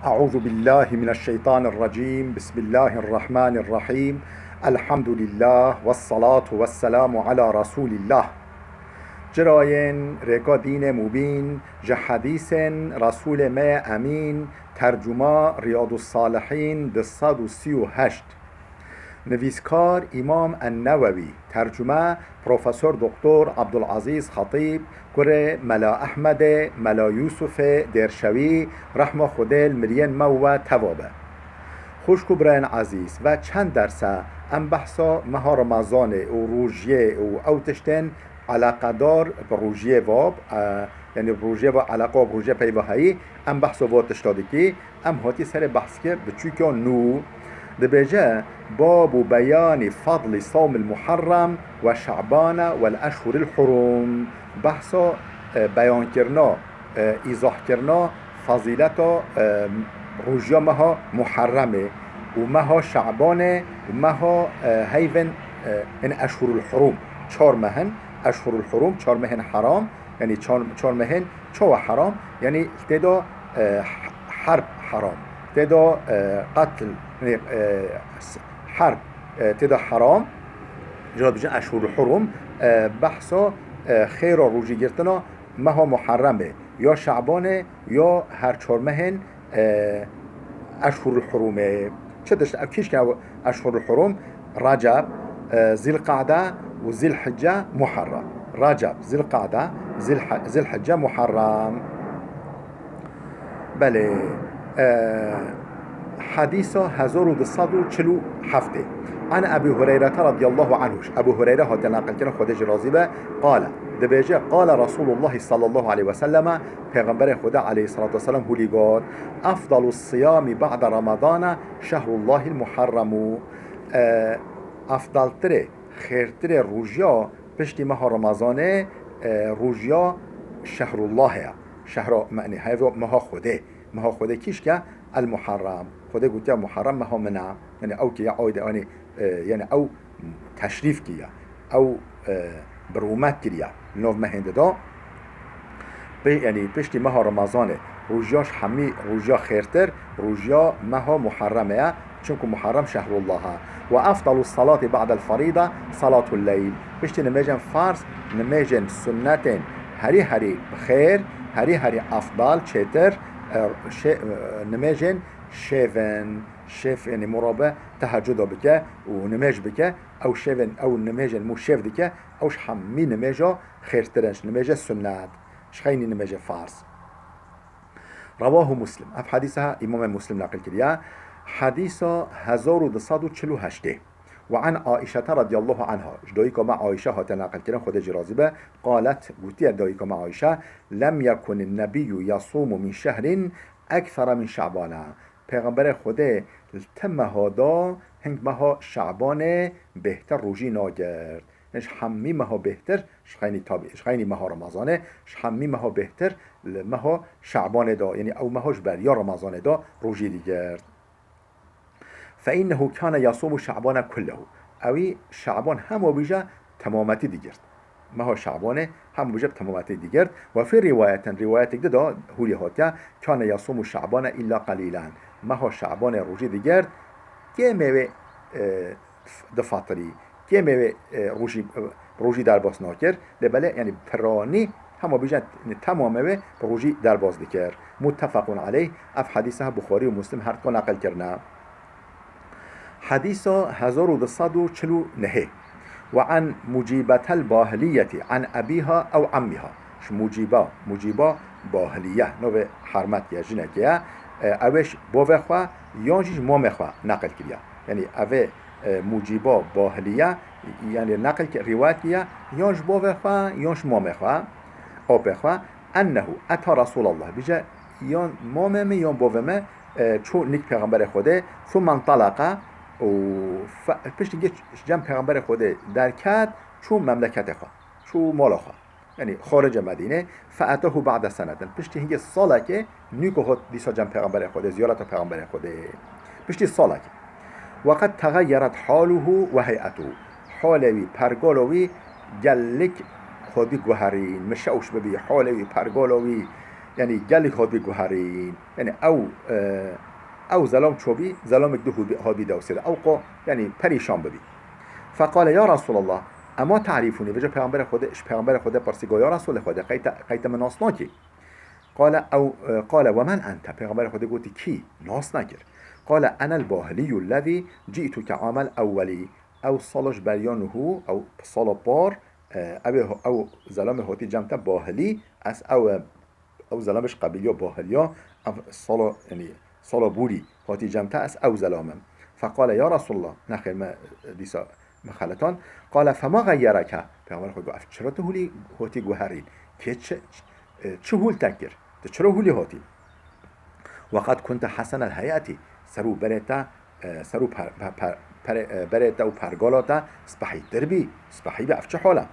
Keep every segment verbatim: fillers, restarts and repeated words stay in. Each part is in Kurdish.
أعوذ بالله من الشيطان الرجيم. بسم الله الرحمن الرحيم. الحمد لله والصلاة والسلام على رسول الله. Cirayên rêka dînê mubîn, ji hedîsên Resûlê me yê Emîn, tercuma Riyadus Salihîn du sed û sî û heşt. Nivîskar Îmam En-Newewî, tercume Profesor Doktor Abdulazîz Xetîb, kurê Mela Ehmedê, Mela Yûsufê Dêrşewî, rehma Xwedê li miriyên me û we teva be. Xwişk û birayên ezîz, ve çend derse em behsa meha Remezanê û rojiyê û ew tiştên eleqedar bi rojiyê ve, e, yanî bi rojiyê ve eleqa bi rojiyê peyva heyî, em behsa va tişta dikî. Em hatî serê behskê biçûka nû. Dibêje: باب بيان فضل صوم المحرم وشعبان والأشهر الحرم. Behsa, e, beyankirina, e, îzahkirina fezîleta, e, rojiya meha Muharremê û meha Şabanê û meha, e, heyvên, e, in eşhurul hurum, çar meh in, eşhurul hurum, çar mehên heram, yanî çar, çar mehên çawa heram, yanî tê de, e, herb heram, tê de, e, qetl, yanî, e, s-, herb, e, tê de heram, jina dibêjin eşhurul hurum, e, behsa, e, xêra rojîgirtina meha Muharremê, ya Şabanê, ya her çar mehên, e, eşhurul hurumê. Çi tişt, ev kîşk e eşhurul hurum? Receb, e, Zilqa'de û Zilhicce, Muharrem. Receb, Zilqa'de, Zilh-, Zilhicce, Muharrem. Belê, e, hedîsa hezar û du sed û çil û heftê. An Ebî Hureyre radiyallahu anhu. Ebû Hureyre hate neqilkirin, Xwedê jî razî be, qale, dibêje: قال رسول الله صلى الله عليه وسلم, Pêxemberê Xwedê aleyhissalatu vesselam hûlî got: أفضل الصيام بعد رمضان شهر الله المحرم. E, efdaltirê, xêrtirê rojiya piştî meha Remezanê, e, rojiya Şehrullahê ye. Şehra, yanî heyva meha Xwedê. Meha Xwedê kîşk e? El Muharrem. Xwedê gotiye Muharrem meha min e. Yanî ew kiriye aîde, yanî, e, yanî ew teşrîf kiriye. Ew, e, bi rûmet kiriye. Li nav mehên dida. Pê-, yanî piştî meha Remezanê, rojiya ji hemî rojiya xêrtir, rojiya meha Muharremê ye. Çimku Muharrem şehrullah e. وأفضل الصلاة بعد الفريضة صلاة الليل. Piştî nimêjên farz, nimêjên sunnetên herî herî bi xêr, herî herî efdal, çêtir, e, şê-, e, nimêjên şêv in. Şêv, yanî mora be tehecuda bike û nimêj bike, ew şêvên, ew nimêjên mû şêv dike, ew ji hemî nimêja xêrtir in, ji nimêje sunnet, ji xeynî nimêje farz. Rewahu Muslim. Ev hedîsa Îmamê Muslim neqil kiriye. Hedîsa hezar û du sed û çil û heştê. Ve an Aîşete radiyallahu anha. Ji dayika me Aîşe hate neqilkirin, Xwedê jî razî be, qalet, gotiye dayika me Aîşe: لم يكن النبي يصوم من شهر أكثر من شعبان. Pêxemberê Xwedê li ti meha de hing meha Şabanê bêhtir rojî nagirt. Ji hemî meha bêhtir, ji xeynî tabî, ji xeynî meha Remezanê, ji hemî meha bêhtir li meha Şabanê de, yanî ew meha ji beriya Remezanê de rojî digirt. فإنه كان يصوم شعبان كله. Ewî Şaban hema bîje temametî digirt. Meha Şabanê hema bîje bi temametî digirt. وفي رواية، rîwayetek di de hûlî hatiye: كان يصوم شعبان إلا قليلا. Meha Şabanê rojî digirt, kêmê wê, e, difatirî, kêmê wê, e, rojî, e, rojî derbas nakir. Lê belê, yanî piranî hema bîje, yanî temamê wê bi rojî derbas dikir. متفق عليه. Ev hedîsa Buxarî û Muslim her du neqil kirine. Hedîsa hezar û du sed û çil û nehê. وعن مجيبة الباهلية عن أبيها أو عمها. Ji Mucîba, Mucîba Bahiliye, navê hermet ye, jinekê ye. E, ew ê ji bavê xwe yan jî ji mamê xwe neqil kiriye. Yanî ev ê, e, Mucîba Bahiliye, yanî neqil ki-, rîwayet kiriye, yan ji bavê xwe, yan ji mamê xwe, apê xwe. أنه أتى رسول الله. Bîje, yan mamê min, yan bavê min, e, çû nîk Pêxemberê Xwedê, ثم انطلق û fe-, piştî ji cem Pêxemberê Xwedê derket, çû memleketê xwe, çû mala xwe. Yanî xaricê Medînê, فأتاه بعد سنة. Piştî hingê salekê nûko hot dîsa cem Pêxemberê Xwedê, ziyareta Pêxemberê Xwedê. Piştî salekê. وقد تغيرت حاله وهيئته. Halê wî, pergala wî gelek xwedî guherîn, mişewş bibî, halê wî, pergala wî, Yanî gelek hatibî guherîn. Yanî ew, e, ew zelam çûbî, zelamek dî hatibî, hatibî dewsê de. Ew qo, yanî perîşan bibî. Feqale, ya Resulallah, ema ta'rifûnî? Vêca Pêxemberê Xwedê, ji Pêxemberê Xwedê pirsî, got, ya Resulê Xwedê, qey te, qey te min nas nakî? Qale ew, e, qale, "Ve men ente?" Pêxemberê Xwedê gotî, "Kî?" Nas nekir. Qale, "Enel bahiliyyullezî ci'tuke amel ewwelî." Ew sala ji beriya nûhû, ew sala par, e, ew ê, ew zelamê hatî cem te bahilî, ez ew, e, ew zelamê ji qebîliya bahiliya, ev sala, yanî sala borî hatî cem te, ez ew zelam im. Feqale, ya Resulallah, nexêr me, e, dîsa mixeletan. Qale, "Fema xeyyereke?" Pêxember Xwedê got, "Ev çira tu hûlî hatî guherîn? Kê çi, çi, e, çi hûl te kir? Tu çira hûlî hatî? Weqed kunte hesenel heyetî." Ser û berê te, e, ser û per-, per-, per-, perê, e, berê te û pergala te spehîtir bî. Spehî bî, ev çi hal e?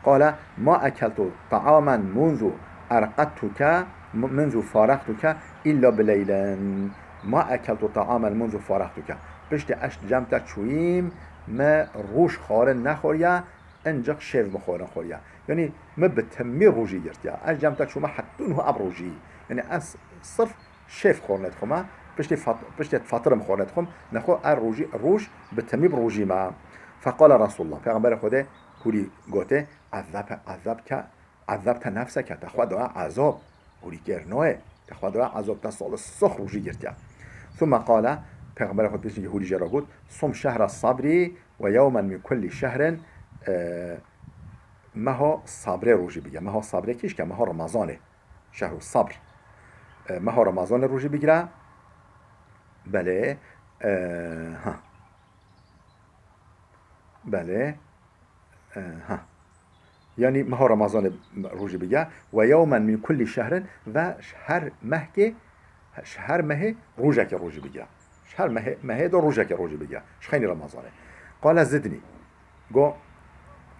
Qale, "Ma ekeltu ta'amen munzu erqedtuke, m-, munzu faraqtuke illa bileylen." "Ma ekeltu ta'amen munzu faraqtuke." Piştî ez cem te çûyîm, me roj xwarin nexwariye, encik şev min xwarin xwariye. Yanî me bi temî rojî girtiye. Ez cem te çûme heta niha ev rojî. Yanî ez sirf şev xwarin dixwime, piştî fat-, piştî fatirim xwarin dixwim. Nexwe ev rojî, roj bi temî bi rojî me. Feqale Resulullah, Pêxemberê Xwedê hûrî gotê, "Ezebe-, ezebke, ezebte nefseke", te xwe daye ezab. Hûrî kêr nayê. Te xwe daye ezab, te sala six rojî girtiye. Thumma qale, Pêxemberê Xwedê piştî hûrî jê re got, "Sum şehra sabrî ve yewmen min kullî şehrin", e, meha sabrê rojî bigire. Meha sabrê kîşke? Meha Remezanê. Şehru sabr. E, meha Remezanê rojî bigire. Belê. E, ha. Belê. E, ha. Yanî meha Remezanê rojî bigire. "Ve yewmen min kullî şehrin", ve ji her mehkê, ji her mehê rojekê rojî bigire. Ji her mehê, mehê de rojekê rojî bigire. Ji xeynî Remezanê. Qale zidnî. Go,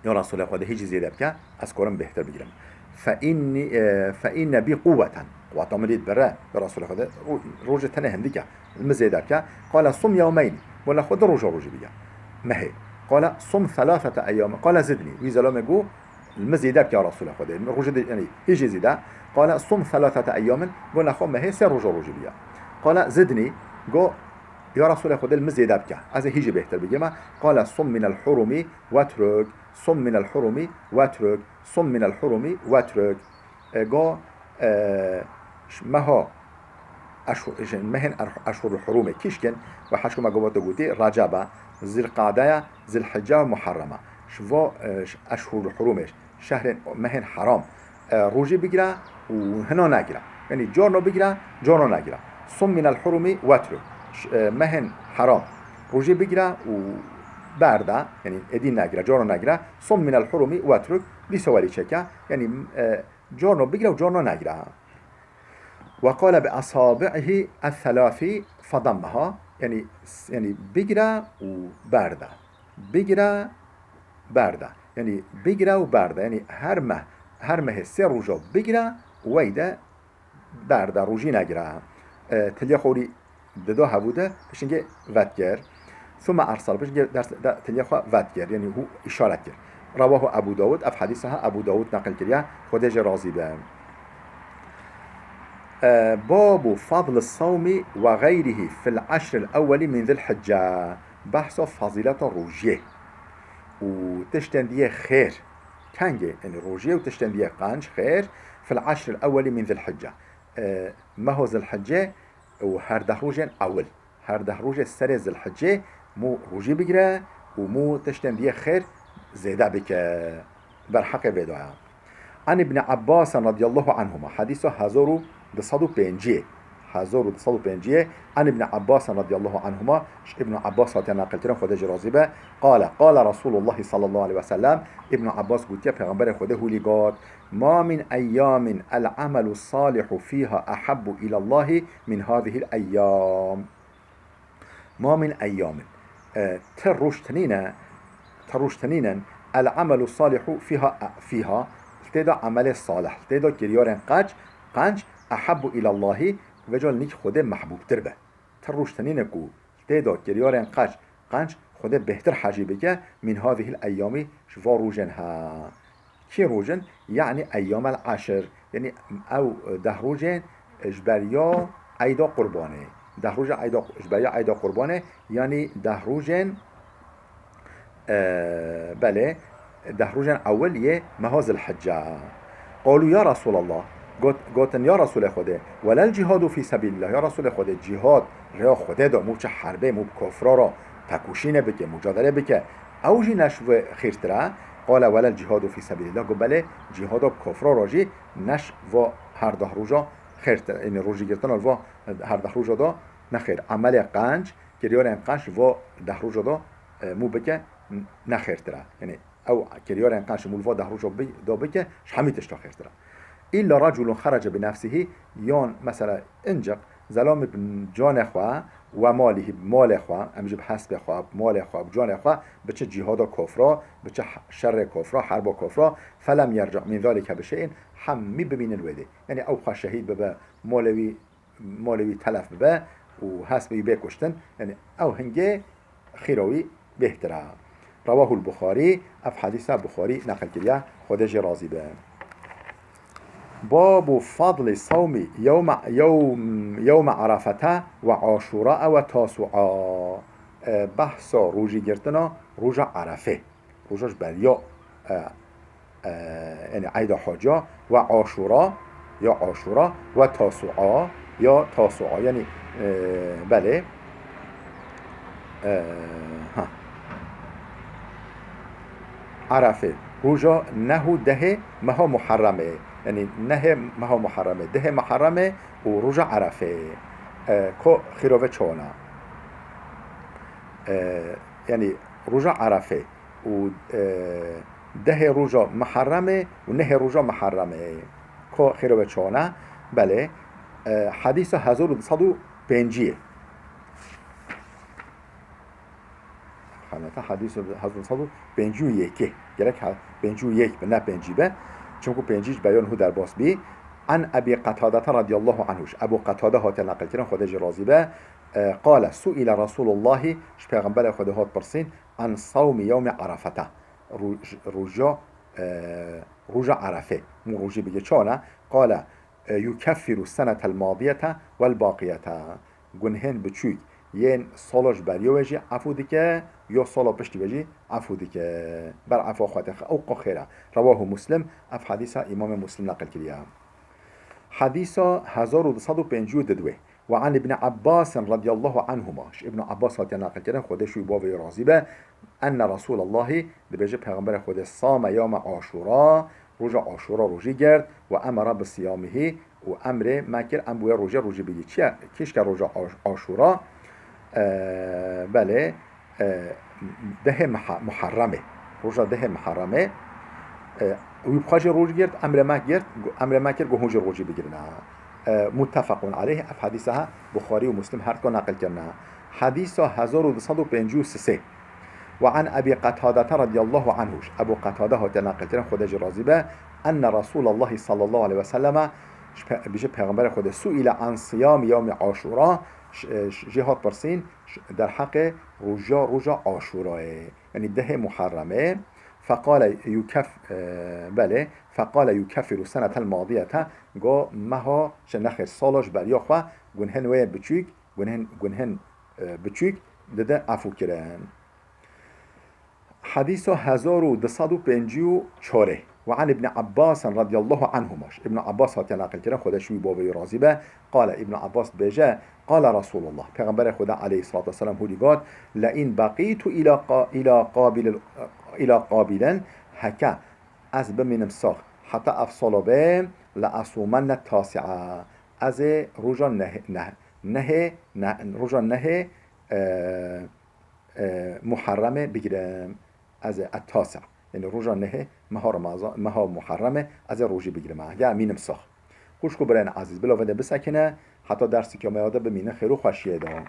"Ya Resulê Xwedê, hîjî zêde bike, ez karim bêhtir bigirim." Fe inni, e, fe inne bi quwweten. Quwweta min lê dibire, ya Resulê Xwedê, ro-, rojê tenê hindik e. Li min zêde bike. Qale sum yewmeyn. Go, "Nexwe du roja rojî bige." Mehê. Qale sum selasete eyyam. Qale zidnî. Wî zelamê go, "Li min zêde bike, ya Resulê Xwedê. Rojê de, yanî, hîjê zêde." Qale sum selasete eyyamin. Go, "Nexwe mehê sê roja rojî bige." Qale zidnî. Go, "Ya Resulê Xwedê, li min zêde bike. Ez ê hîjê bêhtir bigirme." Qale sum minel hurumi wetruk. Sum minel hurumi wetruk. Sum minel hurumi wetruk. E, go, e, ş-, meha eşhu-, ş-, mehên er-, eşhurul hurumê kîşkin ve heşkuma govato gotî, Recebe, Zilqadeya, Zilhicce ve Muharrema. Ji vo, e, ş-, eşhurul hurumê, şehrên, mehên heram, e, rojî bigire û hina negire. Yanî carno bigire, carno negire. Sum minel hurumi wetruk. Ş-, e, mehên heram rojî bigire û berde, yanî êdî negire, carno negire. Sum minel hurumi wetruk. Dîsa welî çeke. Yanî, e, carno bigire û carno negire. Ve qale bi esabi'ihi es-selâsi fedemmeha. Yanî, yanî bigire û berde. Bigire, berde. Yanî bigire û berde. Yanî her meh, her mehê sê roja bigire û wey de berde, rojî negire. E, tiliya xwe hûrî dida hebû de, pişingê vetkir. Thumma ersel, pişingê ders, de, tiliya xwe vetkir. Yanî hû îşaret kir. Rewahu Ebu Dawud, ev hedîsa ha Ebu Dawud neqil kiriye. Xwedê jê razî be. E, babu fadl sawmi ve gayrihi fil eşril ewweli min Zilhicce. Behsa fazîleta rojiyê û tiştên diyê xêr. Kengê, yanî rojiyê û tiştên diyê qenc, xêr, fil eşril ewweli min Zilhicce. E, meho Zilhicce û her deh rojên ewil. Her deh rojê serê Zilhicê mû rojî bigire û mû tiştên diyê xêr zêde bike. Berheqê vê daye. An Ibn Abbas radiyallahu anhuma. Hedîsa hezar û du sed û pêncî. Hezar û du sed û pêncî. An Ibn Abbas radiyallahu anhuma. Ji Ibn Abbas hatiye neqilkirin, Xwedê jê razî be. Qale, qale Resulullah sallallahu aleyhi ve sellem. Ibn Abbas gotiye, Pêxemberê Xwedê hûlî got, "Ma min eyyamin el amelu salihu fiha ahabbu ilallahi min hazihil eyyam." Ma min eyyamin. E, ti roj tinîne, ti roj tinînin, el amelu salihu fiha, fiha, tê de emelê salih, tê de kiryarên qenc, qenc, ahabbu ilallahi, vêca li nîk Xwedê mehbûbtir be. Ti roj tinîne ku tê de kiryarên qenc, qenc Xwedê bêhtir hecî bike, min hazihil eyyami, ji van rojên he. Kî roj in? Yanî eyyamel eşir. Yanî ew deh rojên ji beriya eyda qurbanê. Deh roja eyda, ji beriya eyda qurbanê, yanî deh rojên, e, belê, deh rojên ewil yê meha Zilhicce. Qalû ya Resûlallah, got, gotin, ya Resûlê Xwedê, welel cîhadu fî sebîlillah, ya Resûlê Xwedê, cîhad rêya Xwedê de, mû çi herbê, mû bi kofra re tekoşînê bike, mucadele bike, ew jî neş ve xêrtir e? Qale welel cîhadu fî sebîlillah, got belê, cîhada bi kofra re jî neş va her deh roja xêrtir, yanî rojîgirtina va her deh roja da ne xêr. Emelê qenc, kiryarên qenc va deh roja da, e, mû bike, n-, ne xêrtir e. Yanî ew kiryarên qenc mû li va deh roja bi-, da bike, ji hemî tişta xêrtir e. Îlla reculun xerece bi nefsihî, yan mesela, inciq, zelamê bi canê xwe, we malihî, bi malê xwe, em jî bi hespê xwe, bi malê xwe, bi canê xwe, biçe cîhada kofra, biçe h-, şerê kofra, herba kofra, felem yerci min zalike bi şeyin, hemî bimînin wê dê. Yanî ew xwe şehîd bibe, malê wî, malê wî telef bibe û hespê wî bê kuştin. Yanî ew hingê xîra wî bêhtir e. Rewahul Buxarî, ev hedîsa Buxarî neqil kiriye, Xwedê jê razî be. Babu fadli sawmi yewme, yewm-, yewme Arafete ve Aşura ve Tasu'a. E, behsa rojî girtina roja Erefê. Roja ji beriya, e, e, yanî eyda haca ve Aşura, ya Aşura ve Tasu'a, ya Tasu'a. Yanî, e, belê, e, ha. Erefê. Roja neh û dehê meha Muharremê. Yanî nehê meha Muharremê, dehê Muharremê û roja Erefê. E, ko xîrove çona. E, yanî roja Erefê û, e, dehê roja Muharremê û nehê roja Muharremê. Ko xêro ve çona? Belê. E, hedîsa hezar û du sed û pêncî. Xaneta hedîsa hezar û du sed û pêncî û yekê. Gerek ha-, pêncî û yek be, ne pêncî be. Çimku pêncî ji beyan hû derbas bî. An Ebî Qetadete radiyallahu anhu. Ji Ebû Qetade hate neqilkirin, Xwedê jê razî be. E, qale, su'ile Resûlullahî, ji Pêxemberê Xwedê hat pirsîn, an sawmi yewmê Arafete, ro-, j-, roja, e, roja Erefê, mû rojî bigir çawa ne? Qale, e, yukeffiru senetel madiyete wel baqiyete, gunhên biçûk yên sala ji beriya wê jî efû dike, ya sala piştî wê jî efû dike. Ber efa xwe têxe, ew qo xêr e. Rewahu Muslim, ev hedîsa Îmamê Muslim neqil kiriye. Hedîsa hezar û du sed û pêncî û du. Ve an Îbni Ebbasin radiyallahu anhuma, ji Îbn Ebbas hatiye neqilkirin, Xwedê ji wî bavê wî razî be, enne Resûlallahî, dibêje Pêxemberê Xwedê, same yawme Aşûra, roja Aşûra rojî girt, ve emera bi siyamihî, û emrê me kir, em bi wê rojê rojî bigî. Çi ye? Kîşke roja Aş-, Aşûra, e, belê, e, dehê Muha-, Muharremê. Roja dehê Muharremê, e, wî bi xwe jî roj girt, emrê me girt, emrê me kir, ku hûn jî rojî bigirine. E, muttefequn aleyh, ev hedîsa he, Buxarî û Muslim her duka neqil kirine. Hedîsa hezar û du sed û pêncî û sê. Ve an Ebî Qetadete radiyallahu anhu, ji Ebû Qetade hatiye neqilkirin, Xwedê jî razî be, enne Resûlallahî sallallahu aleyhi ve selleme, ji pe-, bêje Pêxemberê Xwedê, su'ile an siyam yewmî Aşûra, ş-, e, ş-, jê hat pirsîn, ş-, derheqê roja, roja Aşûrayê, yanî dehê Muharremê, feqale yukef-, e, belê, feqale yukeffiru senetel madiyete, go meha, şe nexêr, sala ji beriya xwe, gunhên wê yên biçûk, gunhên, gunhên, e, biçûk dide efû kirin. Hedîsa hezar û du sed û pêncî û çar. Ve an Îbni Ebbasin radiyallahu anhuma. Ji Îbn Ebbas hatiye neqilkirin, Xwedê ji wî bavê wî razî be. Qale, Îbn Ebbas dibêje, qale Resûlullah. Pêxemberê Xweda aleyhissalatu vesselam hûdî got, le in beqîtu îla qa-, îla qabilil, îla qabilen, heke ez bimînim sax heta ev sala bê, le esûmenne tasi'a. Ez ê roja neh-, neh-, nehê, neh-, roja nehê, e, e, Muharremê bigirim. Ez ê et-tasi', yanî roja nehê meha Remazan, meha Muharremê, ez ê rojî bigirim. Heger mînim sax. Xwişk û birayên ezîz, bila vê de bisekine, heta derseke me ya de bimînin xêr û xweşiyê de.